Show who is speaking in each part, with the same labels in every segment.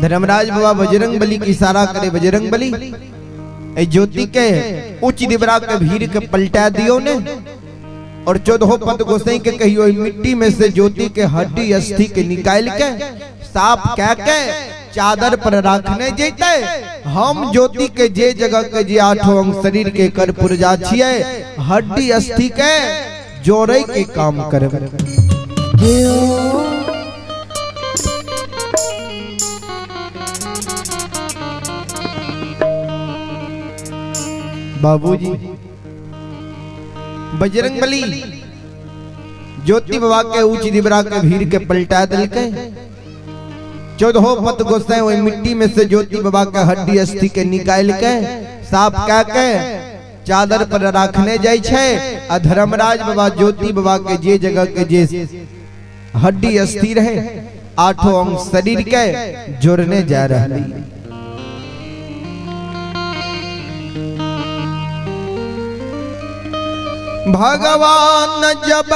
Speaker 1: धर्मराज बाबा बजरंग बली के इशारा करे, बजरंग बली ए ज्योति के उच्च दिबरा के भीड़ के पलटा दियो ने, और चौदहो पद गोसाई के कहियो मिट्टी में से ज्योति के हड्डी अस्थि के निकाल के साफ कह के चादर पर रखने जैते। हम ज्योति के जे जगह के जे आठों अंग शरीर के कर पुर्जा छिए, हड्डी अस्थि के जोड़े के काम करब। बाबूजी बजरंग बली ज्योति बाबा के ऊंची दिबरा के भीड़ के पलटा दिलके। चौदहो पत गोसाई वही मिट्टी में से ज्योति बाबा के हड्डी अस्थि के निकाल के साफ कह के चादर पर रखने जाय छै। आ धर्मराज बाबा ज्योति बाबा के जे जगह के जे हड्डी अस्थि रहे आठों अंग शरीर के जोड़ने जा रही। भगवान जब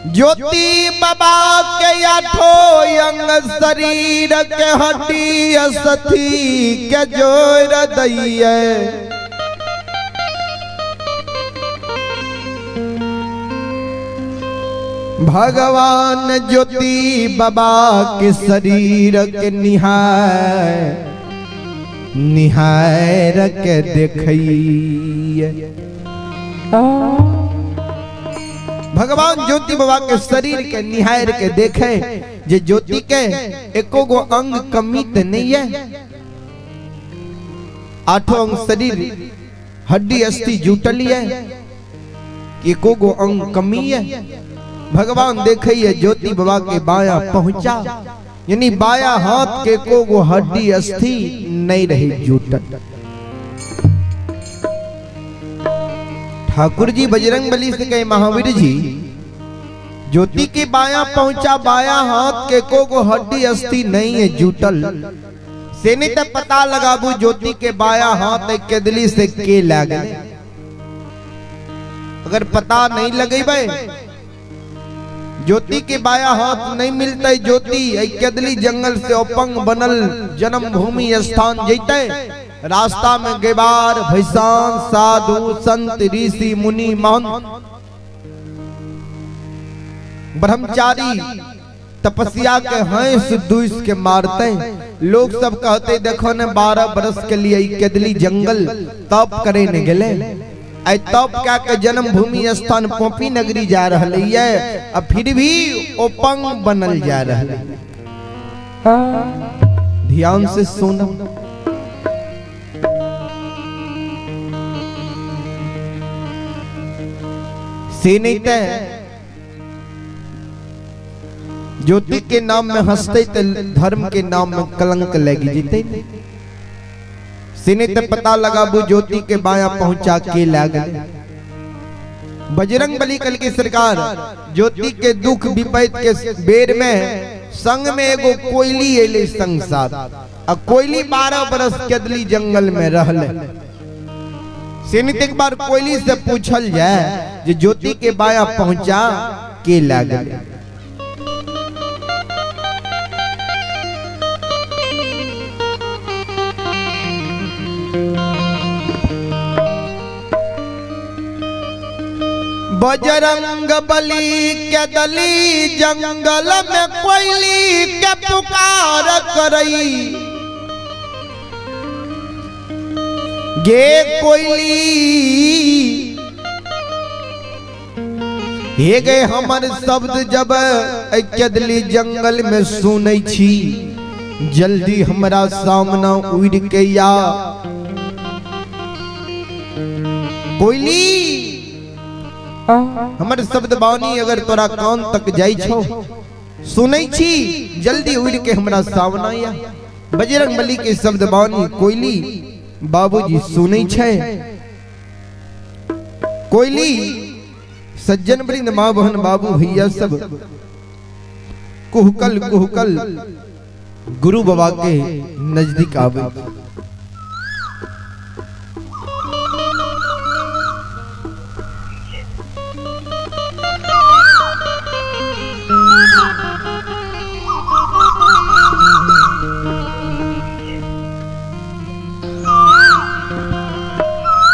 Speaker 1: ज्योति बाबा के आठों अंग शरीर के हड्डी अस्थि के जोड़ दैये, भगवान ज्योति बाबा के शरीर के निहार निहार के देखिए। भगवान ज्योति बाबा के शरीर के निहार के देखे जे ज्योति के एको गो अंग कमी तो नहीं है, आठों अंग शरीर हड्डी अस्थि जुटल है, एको गो अंग कमी है। भगवान देखे ज्योति बाबा के बाया पहुंचा, यानी बाया हाथ के को गो हड्डी अस्थि नहीं रही जुटल। ठाकुर जी बजरंग बली से कहे, महावीर जी ज्योति के बाया पहुंचा, बाया हाथ के को गो हड्डी अस्थि नहीं है जुटल, से नहीं तो पता लगाबू ज्योति के बाया हाथ केदली से के लागे। अगर पता नहीं लगे भाई ज्योति के बाया हाथ नहीं मिलते, ज्योति केदली जंगल से अपंग बनल जन्मभूमि स्थान जैते, रास्ता में गेबार भैसान साधु संत ऋषि मुनि महंत ब्रह्मचारी तपस्या के हंस दूस के मारते। लोग सब कहते देखो ने 12 बरस के लिए केदली जंगल तप करे ने गेले, आई तप क्या के जन्मभूमि स्थान पोपी नगरी जा रही है, अब फिर भी ओपंग बनल जा रहा है। ध्यान से सुनो, से नहीं ते ज्योति के नाम में हंसते ते धर्म के नाम में कलंक लगी जीते। से नहीं ते पता लगाबू ज्योति के बाया पहुंचा के लागल। बजरंग बली कल की सरकार ज्योति के दुख विपैत के बेर में संग में एगो कोयली एले संग साथ, आ कोयली 12 बरस केदली जंगल में रहले। से नहीं एक बार कोयली से पूछल जाए जे ज्योति के बाया पहुंचा के लागल। बजरंग बली के दली जंगल में कोयली के पुकार करई, गे कोयली हे गे हमर शब्द जब केदली जंगल में सुनै छी, जल्दी हमरा सामना उड़ के या। कोयली हमर शब्द बानी अगर तोरा कान तक जाई छो, सुनै छी, जल्दी उड़ के हमरा सामना या। बजरंग बली के शब्द बानी कोयली बाबूजी सुनै छै। कोयली सज्जन वृंद माँ बहन बाबू भैया सब कुहकल कुहकल गुरु बाबा के नजदीक आवे।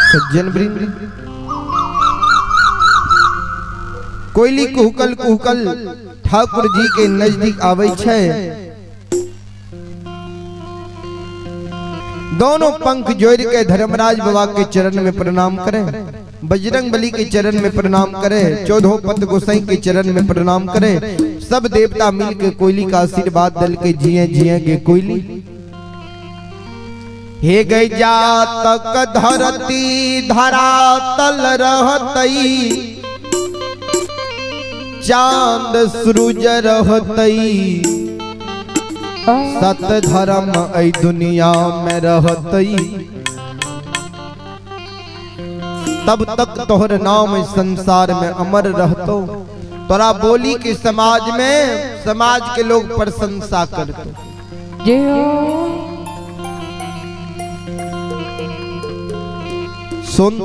Speaker 1: सज्जन वृंद, कोयली कुहकल कुहकल ठाकुर जी के नजदीक आवे छै। दोनों पंख जोड़ के धर्मराज बाबा के चरण में प्रणाम करें, बजरंग बली के चरण में प्रणाम करें, चौदहों पद गोसाई के चरण में प्रणाम करें। सब देवता मिल के कोयली का आशीर्वाद दल के जिए जिए गे कोयली। हे गई जातक धरती धरातल रहतई, चांद सूरज रहतई, सत धर्म ऐ दुनिया में रहतई, तब तक तोहर नाम संसार में अमर रहतो। तोरा बोली के समाज में समाज के लोग प्रशंसा करतो। सुन,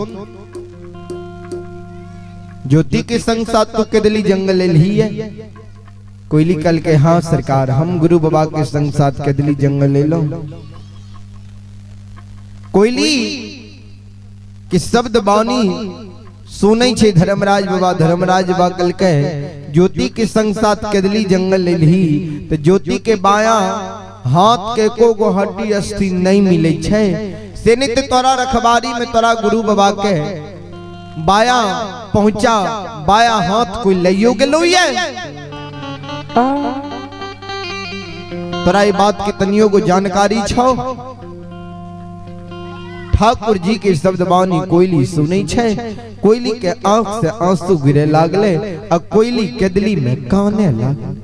Speaker 1: ज्योति के संग साथ तो केदली जंगल ही है। कोयली कल के हाँ सरकार, हम गुरु बाबा के संग साथ केदली जंगल ले लो। कोयली कि शब्द बानी सुनै छे धर्मराज बाबा। धर्मराज बाबा कल के ज्योति के संग साथ केदली जंगल ले ली तो ज्योति के बाया हाथ के को गो हड्डी अस्थि नहीं मिले छे। से नहीं तो तोरा रखबारी में तोरा गुरु बाबा के बाया पहुंचा बाया हाथ कोई लइयो गेलो ये। तोरा ये बात के तनियो को जानकारी छो। ठाकुर जी के शब्द बानी कोयली सुनै छे। कोयली के आंख से आंसू गिरे लागले आ कोयली केदली में काने लागल।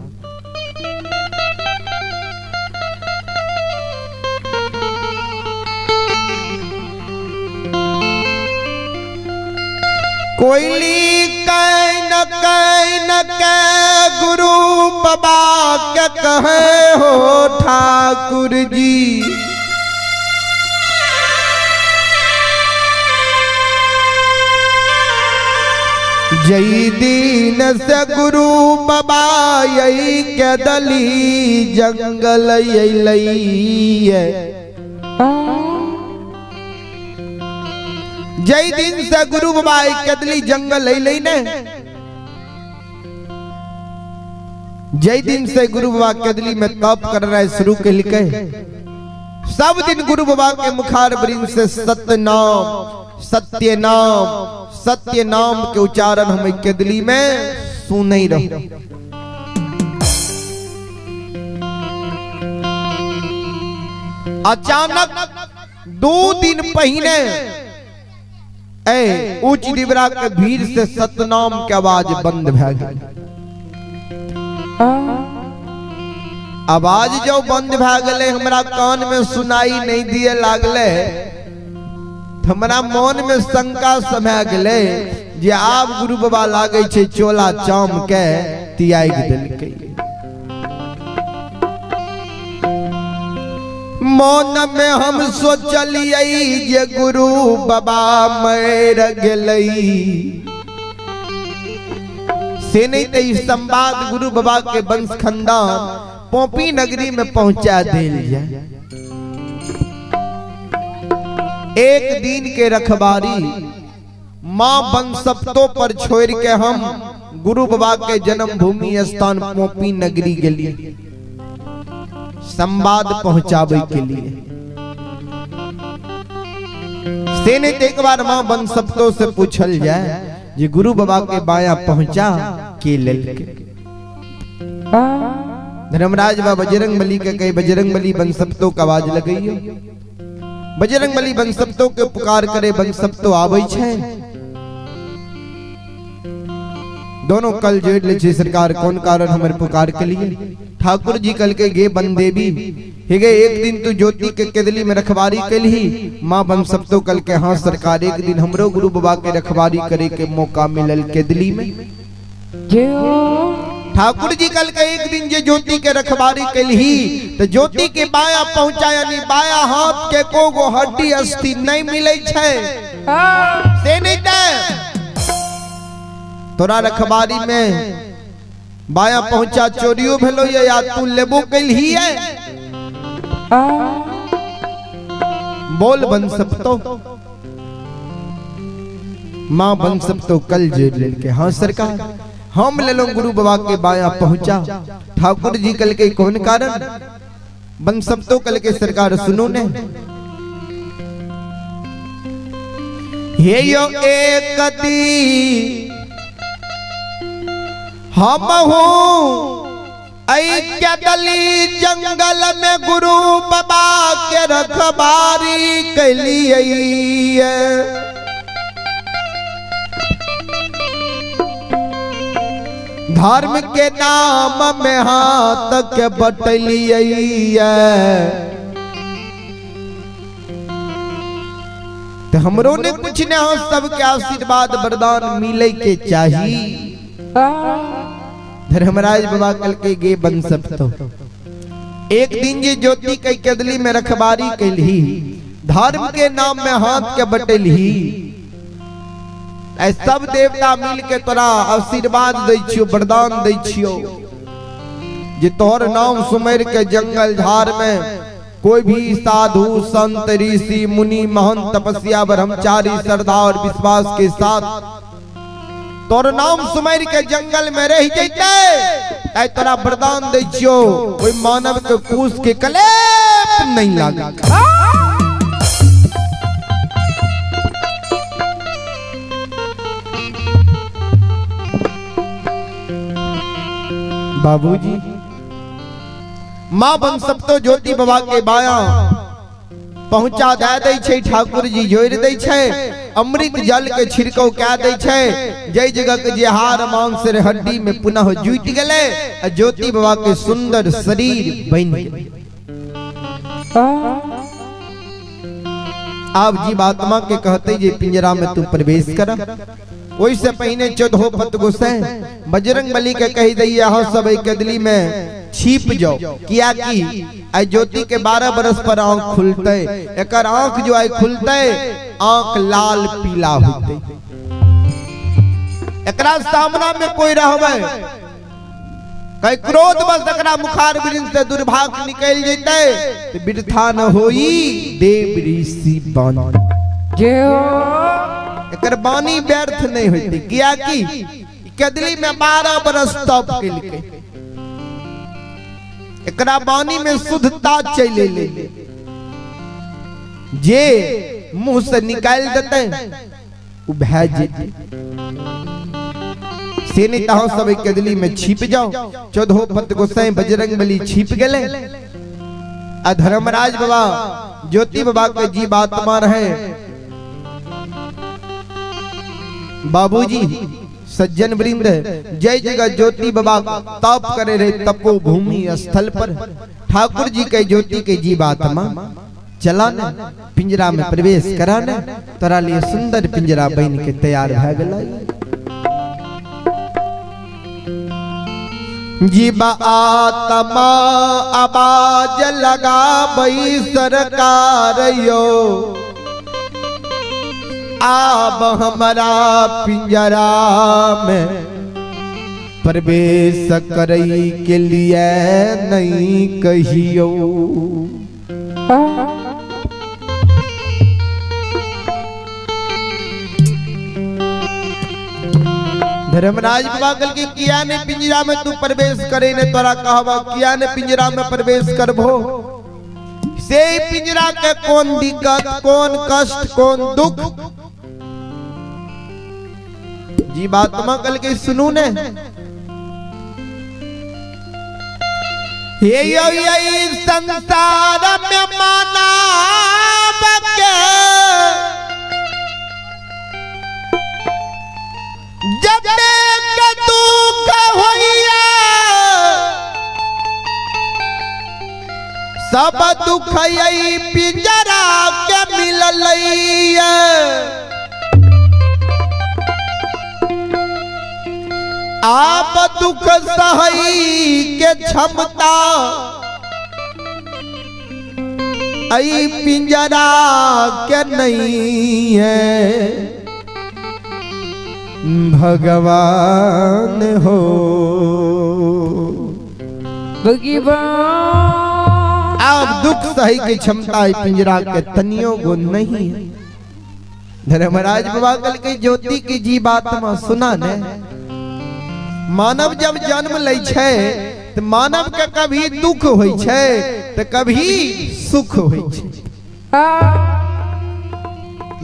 Speaker 1: कोयली can can के गुरु बाबा के कहे हो ठाकुर जी। जई दीन से गुरु बाबा यही के दली जंगल अइलई। जई दिन से गुरु बाबा कदली जंगल अइलई ने, जई दिन से गुरु बाबा कदली में तप कर रहा है शुरू के लिखे। सब दिन गुरु बाबा के मुखार वृंद से सत्य नाम सत्य नाम सत्य नाम के उच्चारण हमें केदली में सुन ही रहो। अचानक 2 दिन पहले ए ऊंच दिवरा के भीड़ से सतनाम के आवाज बंद भै गई। आवाज जो बंद भै गए हमरा कान में सुनाई नहीं दिए लागले। हमरा मन में शंका समय गले जे आब गुरु बाबा लागे छे चोला चाम के त्याग देलकै। मन में हम सोचलियै जे गुरु बाबा मर गेलै। से नहीं तो ई संवाद गुरु बाबा के वंश खानदान पोपी नगरी में पहुंचा दिल जाए। एक दिन के रखबारी मां बंसप्तो पर छोड़ के हम गुरु बाबा के जन्मभूमि स्थान पोपी नगरी गेलिए संवाद पहुंचावे के लिए। से नहीं तो एक बार मां बंसप्तो से पूछल जाए जे गुरु बाबा के बाया पहुंचा के ललके। धर्मराज बाबा बजरंग बली के कहे बजरंग बली बंसप्तो का आवाज लगइयो। बजरंग बली बंसप्तो के पुकार करे बंसप्तो आबै छै। दोनों कल जोड़ ले छे सरकार कौन कारण हमर पुकार के लिए। ठाकुर जी कल के गे बनदेवी हे गे एक दिन तू ज्योति के केदली में रखवारी केलही। मां बंसप्तो कल के हाँ सरकार एक दिन हमरो गुरु बाबा के रखवारी करे के मौका मिलल केदली में। ठाकुर जी कल के एक दिन जे ज्योति के रखवारी केलही तो ज्योति के बाया पहुंचा यानी बाया हाथ के को गो हड्डी अस्थि नहीं मिले छै। से नहीं ते तोरा रखवारी में बाया पहुंचा चोरियो भेलो या तू लेबो केलही है। बोल बन सब तो माँ बन सब तो कल जोड़ लेलके। हाँ सरकार हम लेलो गुरु बाबा के बाया पहुंचा। ठाकुर जी कल के कौन कारण? बन सब तो कल के सरकार सुनो ने, हे यो एक दी हम हूँ दली जंगल में गुरु बाबा के रखबारी कैलिए। धर्म के नाम में हाथ के बटलिए। तो हमरो ने कुछ न हो सबके आशीर्वाद वरदान मिले के चाहिए। धर्मराज बाबा कल के गे बन सब तो एक दिन जे ज्योति के कदली में रखबारी कैलही, धर्म के नाम में हाथ के बटेलही, सब देवता मिल के तोरा आशीर्वाद दै छियो, वरदान दै छियो जे तोहर नाम सुमेर के जंगल झाड़ में कोई भी साधु संत ऋषि मुनि महंत तपस्या ब्रह्मचारी श्रद्धा और विश्वास के साथ तोर नाम सुमेर के जंगल में रह जैते, तोरा वरदान दै छियो कोई मानव के कूस के कलेप नहीं लागे। बाबूजी माँ बन सब तो ज्योति बाबा के बाया पहुंचा दे दै छै, ठाकुर जी जोड़ दै छै, अमृत जल के छिड़काव कए दै छै, जै जगह के जे हार मांस रे हड्डी में पुनः जुटि गेलै आ ज्योति बाबा के सुंदर शरीर बनि गेलै। आब जीवात्मा के कहते जे पिंजरा में तू प्रवेश कर। ओहिसे पहिने चौदहो पत गोसाई बजरंग बली के कही दैया अहाँ सब एहि कदली में छिप जाओ, किया कि आई ज्योति के 12 बरस पर आंख खुलते, एकर आंख जो आई खुलते आंख लाल पीला होते, एकरा सामना में कोई रहबे कहीं क्रोध बस एकरा मुखार वृंद से दुर्भाग्य निकल जैते तो वृथा न होई देव ऋषि बानी। एकर बानी व्यर्थ नहीं होती, किया कि कदली में 12 बरस तप केलकै, एकरा बानी में शुद्धता चलि एलै, जे मुंह से निकालि देतै उ भए जेतै। से नहीं तहाँ सब कदली में छिप जाओ। चौदहो पत गोसाई बजरंग बली छिप गेलै आ धर्मराज बाबा ज्योति बाबा के जीवात्मा रहे। बाबूजी सज्जन वृंद जय जगह ज्योति बाबा तप करे रहे तपो भूमि स्थल पर ठाकुर जी के ज्योति के जीवात्मा चला ने पिंजरा में प्रवेश करा ने, तोरा लिए सुंदर पिंजरा बन के तैयार भए गेलै। जीवा आत्मा आवाज लगाबई सरकार यो, आब हमारा पिंजरा में प्रवेश करई के लिए नहीं कहियो। धर्मराज बाबा कल के किया ने पिंजरा में तू प्रवेश करे ने तोरा कहबा किया ने पिंजरा में प्रवेश करबो, से पिंजरा के कौन दिक्कत कौन कष्ट कौन दुख। जीवात्मा कल के सुनू ने, हे यो यही संसार में माना के जब के दुख होइया सब दुख यही पिंजरा के मिललैया। आप दुख सहई के क्षमता ऐ पिंजरा के नहीं है भगवान हो।
Speaker 2: भगवान
Speaker 1: आब दुख सही के क्षमता है पिंजरा के तनियो गो नहीं है। धर्मराज बाबा कल के ज्योति की जीवात्मा सुना ने, मानव जब जन्म लै छै तो मानव के कभी दुख होइ छै तो कभी सुख होइ छै।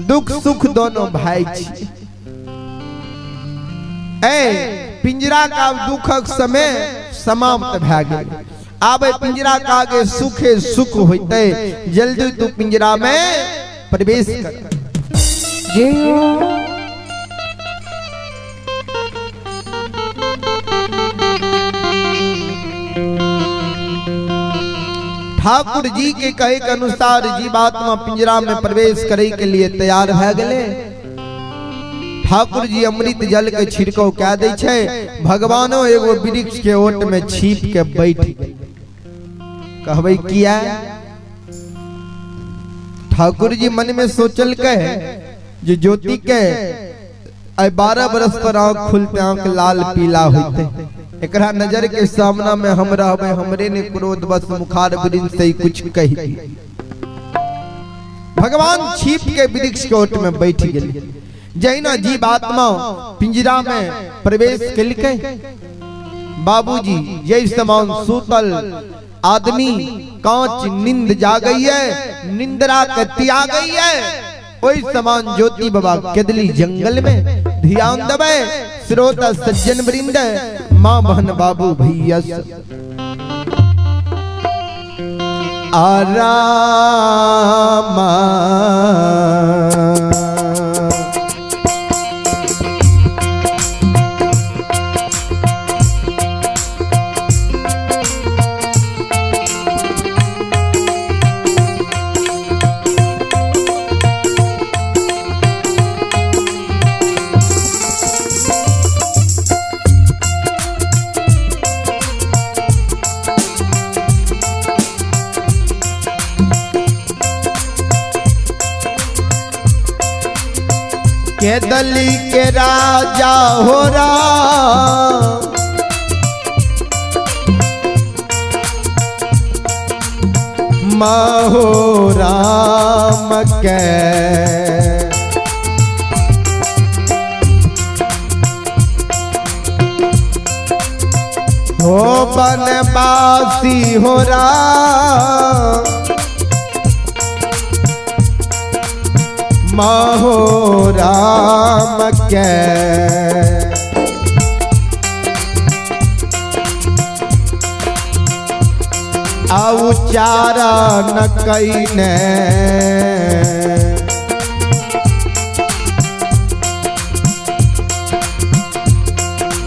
Speaker 1: दुख सुख दोनों भाई छी। ए पिंजरा का दुखक समय समाप्त भए गेल। आब पिंजरा का आगे सुखे सुख होते, जल्दी तू पिंजरा में प्रवेश कर। ठाकुर जी के कहे के अनुसार जीवात्मा पिंजरा में प्रवेश करे के लिए तैयार भए गेले। ठाकुर जी अमृत जल के छिड़काव कए दै छै। भगवानो एगो वृक्ष के ओट में छिप के बैठ गेल। कहबै किया? ठाकुर जी मन में सोचल के जे ज्योति के आई 12 बरस पर आंख खुलते आंख लाल पीला होते, एकरा नजर के सामना में हम रहबे, हमरे ने क्रोध बस मुखार वृक्ष से ही कुछ कही। भगवान छिप के वृक्ष के ओट में बैठ गेल। जहिना जीवात्मा पिंजरा में प्रवेश केलकै, बाबूजी जय समान सूतल आदमी कांच नींद जा गई है, निंद्रा के त्याग गई है, ओहि समान ज्योति बाबा केदली जंगल में। ध्यान दबे श्रोता सज्जन वृंद, माँ बहन बाबू भैया आरामा के दली के राजा हो राम, माहो राम के हो बनवासी हो राम, माहो राम के आउ चारा न कईने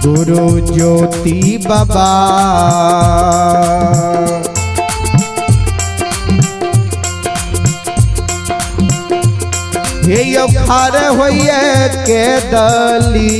Speaker 1: गुरु ज्योति बाबा। हे यो खार होइए के दली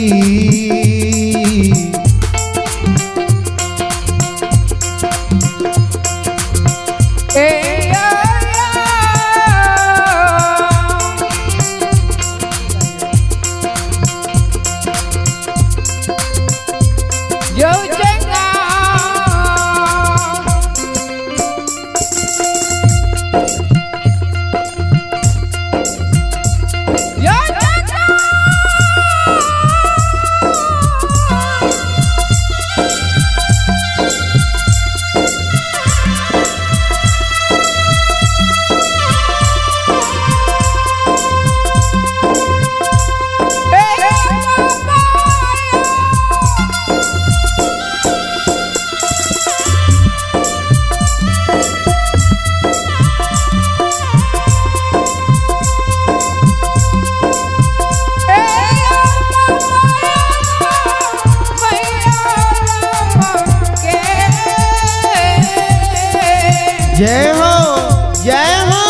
Speaker 1: जय हो जय हो।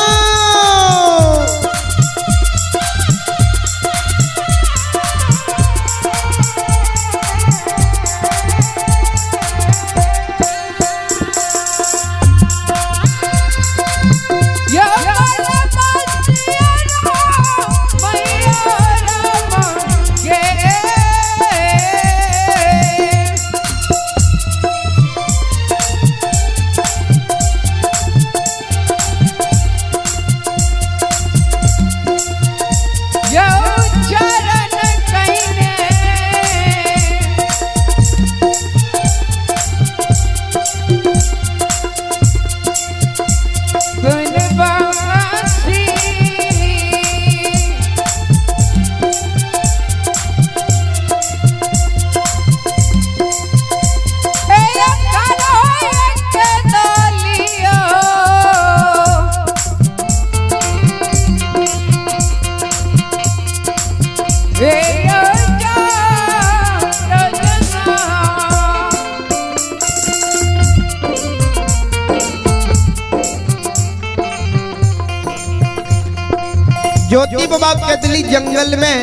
Speaker 1: ज्योति बाबा केदली जंगल में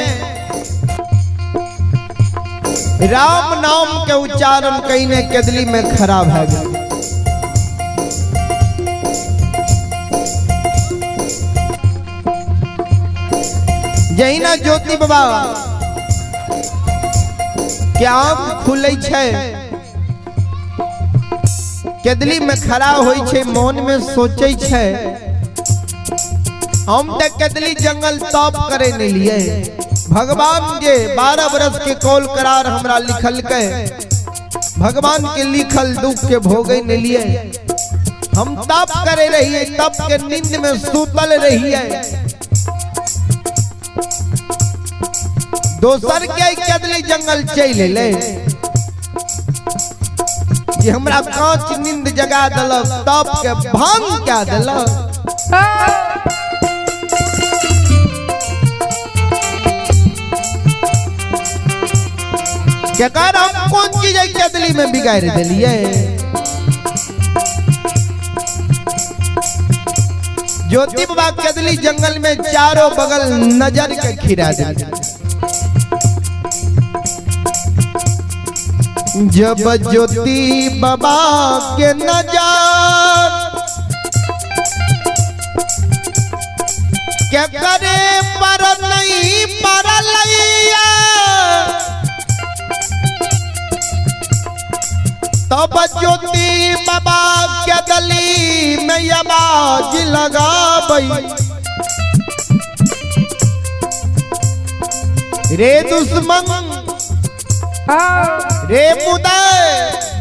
Speaker 1: राम नाम के उच्चारण कईने केदली में खराब है गया। जहिना ज्योति बाबा के आंख खुले छै, केदली में खड़ा होई छै, मन में सोचे छै हम त केदली जंगल तप करे नहीं लिए। भगवान जे 12 बरस के कौल करार हमरा लिखल के, भगवान के लिखल दुख के भोगे नहीं लिए। हम तप करे रहिए, तप के नींद में सुतल रहिए। दोसर के केदली जंगल चल ले, ये हमरा कांच नींद जगा दलक, तप के भंग क्या दलक। केकर हम कौन चीज केदली में बिगाड़ दिलिए। ज्योति बाबा केदली जंगल में चारों बगल नजर के खिरा दिल। जब ज्योति बाबा के नजर के करे पर नहीं परलैया, तब ज्योति बाबा के दली में आवाज लगाबई। रे दुश्मन रे मुदय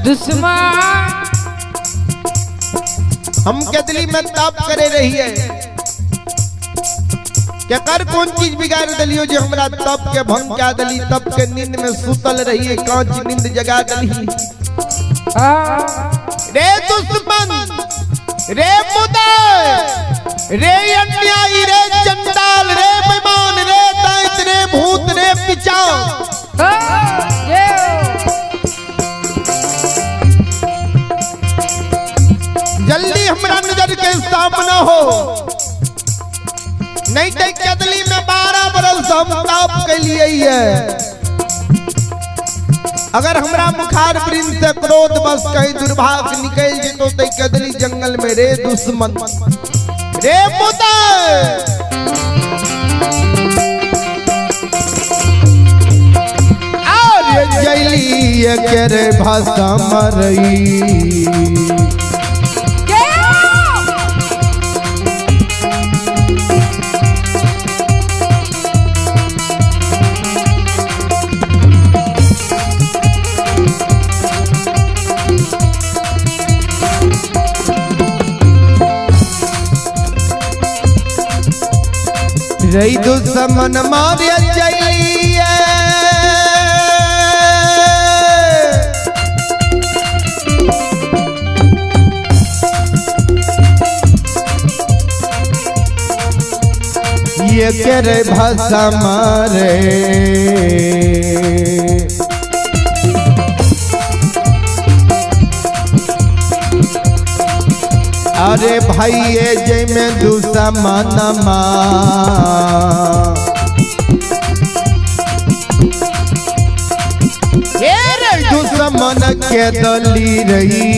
Speaker 2: दुश्मन,
Speaker 1: हम केदली में तप करे रहिए, के कर कौन चीज बिगाड़ दिलियो जे हमरा तप के भंग क्या दिली। तप के नींद में सुतल रहिए, कांच नींद जगा दिली। रे दुश्मन रे मुदय रे अन्यायी रे चंडाल रे बेईमान रे दैत्य रे भूत रे पिचास, जल्दी हमरा नजर के सामना हो, नहीं तो केदली में 12 बरस हम ताप के लिए है। अगर हमरा मुखार वृंद से क्रोध बस कहीं दुर्भाग्य निकल जेतो तो केदली जंगल में रे दुश्मन रे मुदय जैली के भाषा मरई। रई दुश्मन मारे जैलिए ये करे भाषा मारे। अरे भाई ये जय में दुश्मन दुश्मन के दली रही।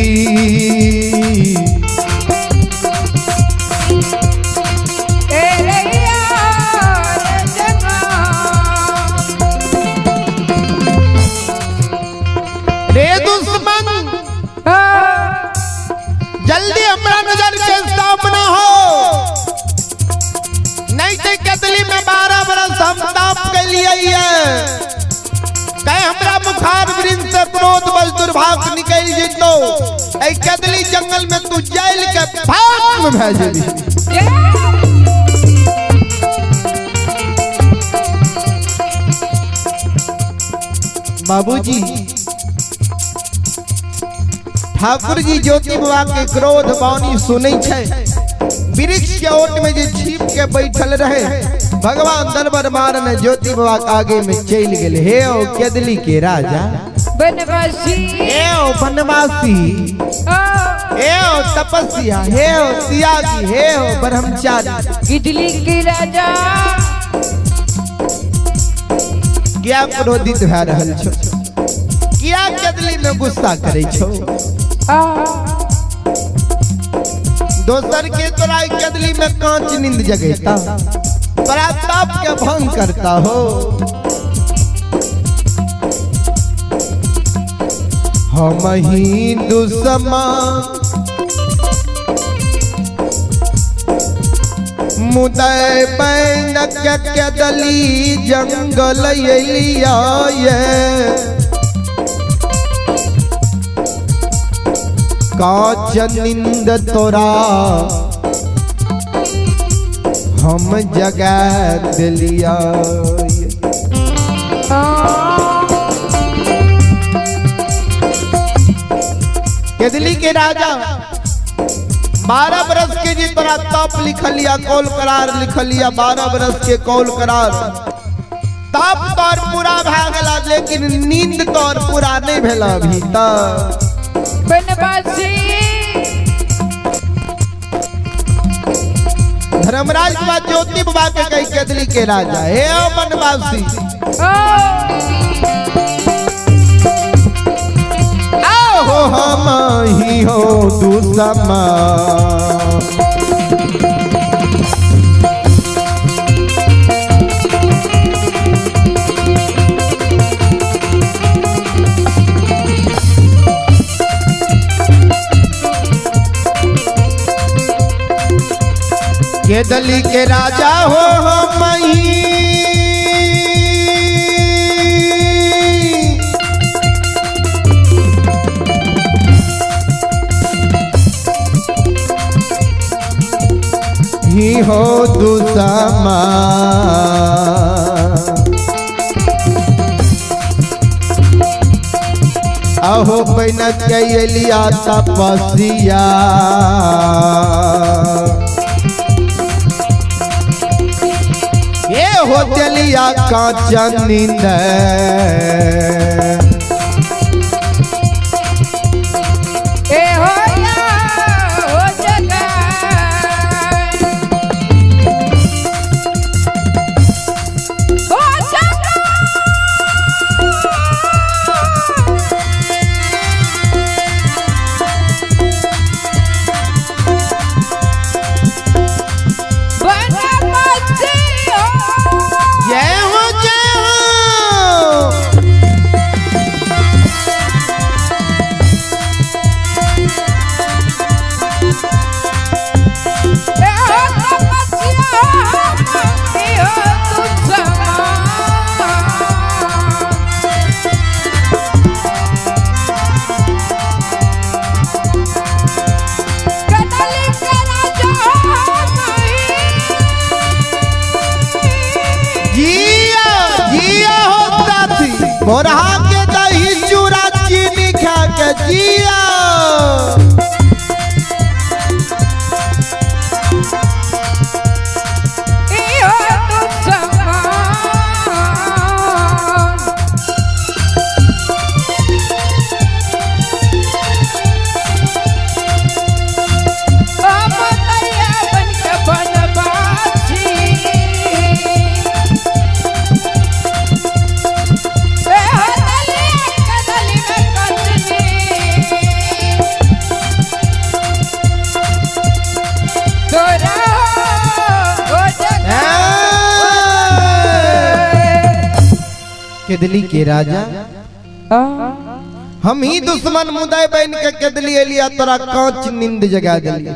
Speaker 1: रे दुश्मन जल्दी हमरा नजर के सामना हो, नहीं तो केदली में 12 बरस हम ताप के लिए है। कह हमरा मुखार वृंद से क्रोध बस दुर्भाग्य निकल जेतो, ऐ केदली जंगल में तू जेल के फांस में भे जेबी। बाबूजी ठाकुर जी ज्योति बाबा के क्रोध वाणी सुनै छै, वृक्ष के ओट में जे छिप के बैठल रहे, भगवान दरबार मारने ज्योति बाबा के आगे में चल गेल। हे ओ केदली के राजा
Speaker 2: बनवासी,
Speaker 1: हे ओ बनवासी, हे ओ तपस्या, हे हो त्यागी, हे हो ब्रह्मचारी।
Speaker 2: इडली के राजा
Speaker 1: क्या क्रोधित भए रहल छो, किया कदली में गुस्सा करे छो? दोसर के तोरा कदली में कांच नींद जगेता, तोरा ताप के भंग करता हो। हम ही दुश्मन मुदय बैन के कदली जंगल एलिया ये, कांच नींद तोरा हम जगा दिलिया। केदली के राजा 12 बरस के जी तोरा तप लिखलिया, कौल करार लिखलिया, 12 बरस के कौल करार तप तोर पूरा भए गेला, लेकिन नींद तोर पूरा नहीं भेला अभी तक।
Speaker 2: बनवासी
Speaker 1: धर्मराज बाबा ज्योति बाबा के कही केदली के राजा, हे ओ बनवासी हो हम ही हो दुश्मन। केदली के राजा हो हम ही, ही हो दुश्मन। अहो पैन के एलिया तपस्या, ये हो चलिया कांच नींद।
Speaker 2: ए हो या हो जगा हो जगा बनवासी हो।
Speaker 1: जय हो जय हो।
Speaker 2: ए हो तपस्या ए हो दुश्मन। कदली के राजा
Speaker 1: जिया जिया हो साथी, बोरहा के दही चूरा चीनी खा के जिया।
Speaker 2: ए हो दुश्मन। हम दैया बन के बनवासी। ए हो दलिया कदली में कचनी। तोरा हो जगा।
Speaker 1: केदली के राजा हम ही दुश्मन मुदाई बन के केदली एलिया तोरा कांच नींद जगा दिलिया।